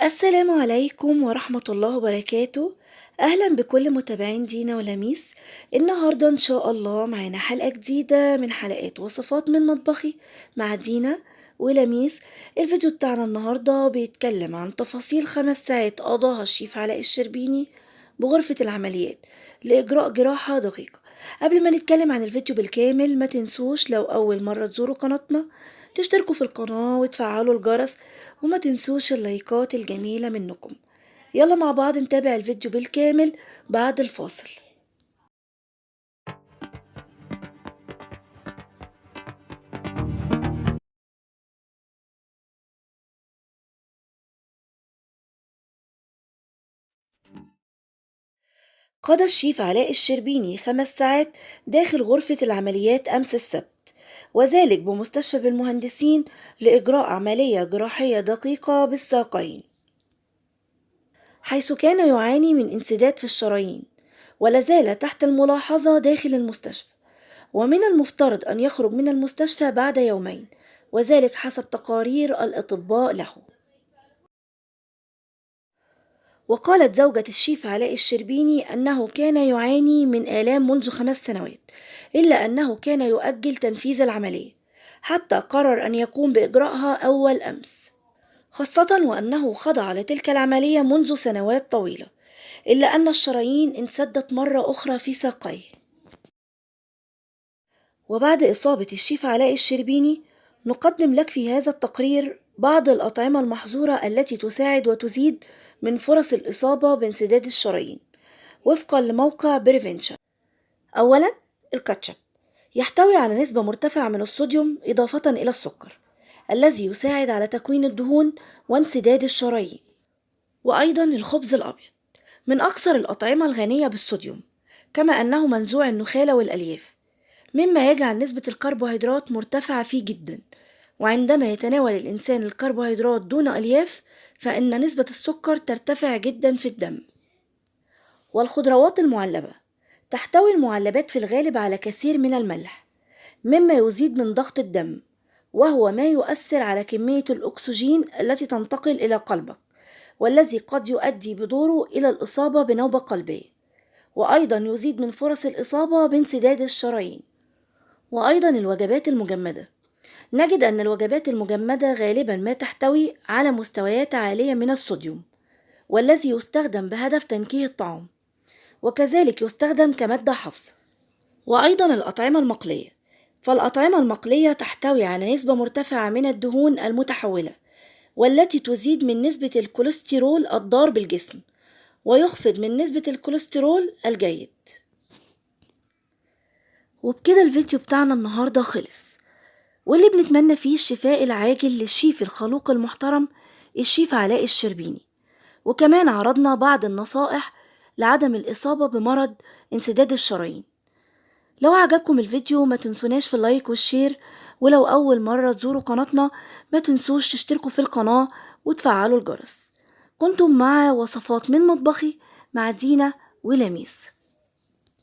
السلام عليكم ورحمة الله وبركاته. أهلا بكل متابعين دينا ولميس. النهاردة إن شاء الله معانا حلقة جديدة من حلقات وصفات من مطبخي مع دينا ولميس. الفيديو بتاعنا النهاردة بيتكلم عن تفاصيل 5 ساعات قضاها الشيف علاء الشربيني بغرفة العمليات لإجراء جراحة دقيقة. قبل ما نتكلم عن الفيديو بالكامل، ما تنسوش لو أول مرة تزوروا قناتنا تشتركوا في القناة وتفعلوا الجرس، وما تنسوش اللايكات الجميلة منكم. يلا مع بعض نتابع الفيديو بالكامل بعد الفاصل. قضى الشيف علاء الشربيني 5 ساعات داخل غرفة العمليات أمس السبت، وذلك بمستشفى بالمهندسين لإجراء عملية جراحية دقيقة بالساقين، حيث كان يعاني من انسداد في الشرايين ولازال تحت الملاحظة داخل المستشفى، ومن المفترض أن يخرج من المستشفى بعد يومين، وذلك حسب تقارير الأطباء له. وقالت زوجة الشيف علاء الشربيني أنه كان يعاني من آلام منذ 5 سنوات، إلا أنه كان يؤجل تنفيذ العملية حتى قرر أن يقوم بإجرائها أول أمس، خاصة وأنه خضع لتلك العملية منذ سنوات طويلة، إلا أن الشرايين انسدت مرة أخرى في ساقيه. وبعد إصابة الشيف علاء الشربيني نقدم لك في هذا التقرير بعض الأطعمة المحظورة التي تساعد وتزيد من فرص الإصابة بانسداد الشرايين وفقا لموقع Prevention. أولا، الكاتشب يحتوي على نسبة مرتفعة من الصوديوم إضافة إلى السكر الذي يساعد على تكوين الدهون وانسداد الشرايين. وأيضا الخبز الأبيض من أكثر الأطعمة الغنية بالصوديوم، كما أنه منزوع النخالة والألياف، مما يجعل نسبة الكربوهيدرات مرتفعة فيه جدا. وعندما يتناول الإنسان الكربوهيدرات دون ألياف فإن نسبة السكر ترتفع جدا في الدم. والخضروات المعلبة تحتوي المعلبات في الغالب على كثير من الملح، مما يزيد من ضغط الدم، وهو ما يؤثر على كمية الأكسجين التي تنتقل إلى قلبك، والذي قد يؤدي بدوره إلى الإصابة بنوبة قلبية، وأيضا يزيد من فرص الإصابة بانسداد الشرايين. وأيضا الوجبات المجمدة، نجد أن الوجبات المجمدة غالبا ما تحتوي على مستويات عالية من الصوديوم، والذي يستخدم بهدف تنكيه الطعام، وكذلك يستخدم كمادة حافظة. وأيضا الأطعمة المقلية، فالأطعمة المقلية تحتوي على نسبة مرتفعة من الدهون المتحولة، والتي تزيد من نسبة الكوليسترول الضار بالجسم، ويخفض من نسبة الكوليسترول الجيد. وبكده الفيديو بتاعنا النهاردة خلص، واللي بنتمنى فيه الشفاء العاجل للشيف الخلوق المحترم الشيف علاء الشربيني. وكمان عرضنا بعض النصائح لعدم الإصابة بمرض انسداد الشرايين. لو عجبكم الفيديو ما تنسوناش في ال like وال share، ولو أول مرة تزوروا قناتنا ما تنسوش تشتركوا في القناة وتفعلوا الجرس. كنتم مع وصفات من مطبخي مع دينا ولميس.